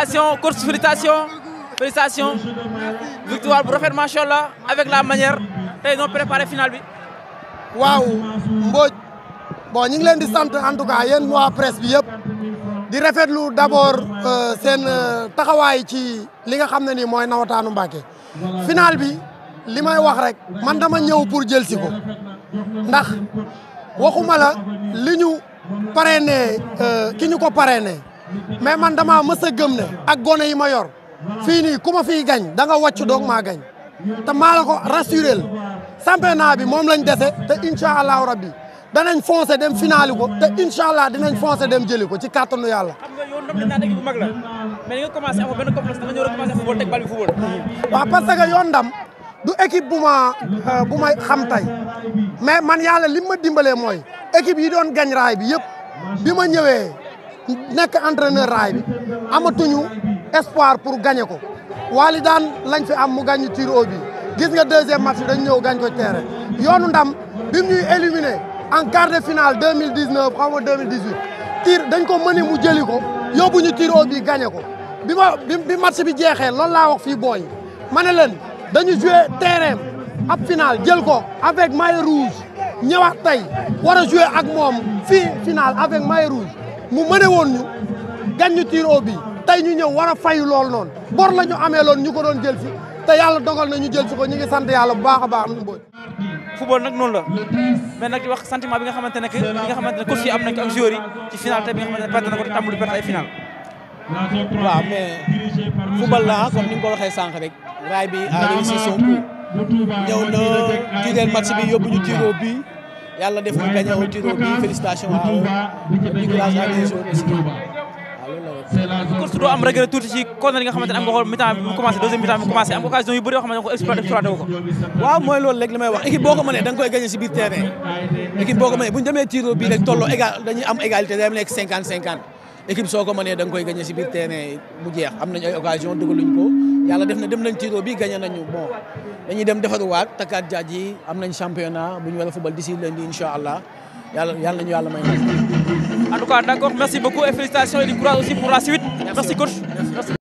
félicitations coach, félicitations victoire bu rafet machallah avec la manière tey noo préparé finale bi. waaw Mbodj bon ñu ngi leen di sant en tout cas yéen waa presse bi yëpp di rafetlu d'abord seen taxawaay ci li nga xam ne nii mooy nawataanu Mbacké finale bi li may wax rek man dama ñëw pour jël si ko ndax waxuma la li ñu parrainé ki ñu ko parrainé mais man dama mës a gëm ne ak gone yi ma yor fii nii ku ma fiy gañ da nga wàcc doog maa gañ te maa la ko rassuré championnat bi moom lañ dese te incha allahu rabbi danañ foncé dem finali ko te incha allah dinañ foncé dem jëli ko ci kàttanu yàlla. xam nga yow ndam dañ naan équipe bu mag la mais ni nga commencé amoo benn complexe da nga ñëw recommencé football teg bal bi football. waaw parce que yoon ndam du équipe bu ma xam tey mais man yàlla li ma dimbalee mooy équipe yi doon gañ raay bi yëpp bi ma ñëwee nekk entraîneur raay bi amatuñu espoir pour gagner ko waali daan lañ fi am mu gagné tir au but gis nga deuxième match dañ ñëw gañ ko terrain yoonu ndam bi mu ñuy éliminé en quart de finale 2019 xaw ma 2018 tir dañ ko mëni mu jëli ko yóbbu ñu tir au but gagné ko bi match bi jeexee loolu laa wax fii booy ma ne leen dañu joué terrain ab final jël ko avec maillot rouge ñëwaat tey war a joué ak moom fii final avec maillot rouge mu mëne woon ñu gañ ñu tir au but tey ñu ñëw war a fayu loolu noonu bor la ñu amee loon ñu ko doon jël si te yàlla dogal na ñu jël si ko ñu ngi sant yàlla bu baax a baax Mbodj. football nag noonu la mais nag di wax sentiment bi nga xamante ne coach yi am nañ ko ak joueurs yi ci final te bi nga xamante ne perte na ko te tàmbali perte ay final. waaw mais football la comme ni nga ko waxee sànq rek raay bi a réussi son coup ñëw na tireel match bi yóbbu ñu tir au but yàlla def ñu gagné au tir au but félicitations à eux encourage à les joueurs aussi. coach doo am regret tuuti ci corner yi nga xamante ne am nga xool mi-temps bi mu commencé deuxième mi-temps bi mu commencé am occasion yu bëri yoo xamante ne ko exploité wu ko. waaw mooy loolu rek li may wax équipe boo ko mënee da nga koy gagné si biir terrain équipe boo ko mënee bu ñu demee tir au but rek tolloo égal dañuy am égalité day nekk 50-50 équipe soo ko mënee da nga koy gagné si biir terrain mu jeex am nañ ay occasion dugaluñ ko yàlla def na dem nañ tir au but gagné nañu bon dañuy dem defaruwaat takkaat jaaj yi am nañ championnat bu ñu war a football d'ici lundi incha allah yàlla nañu yàlla may. En tout cas, d'accord, merci beaucoup et félicitations et du courage aussi pour la suite. Merci coach. Merci.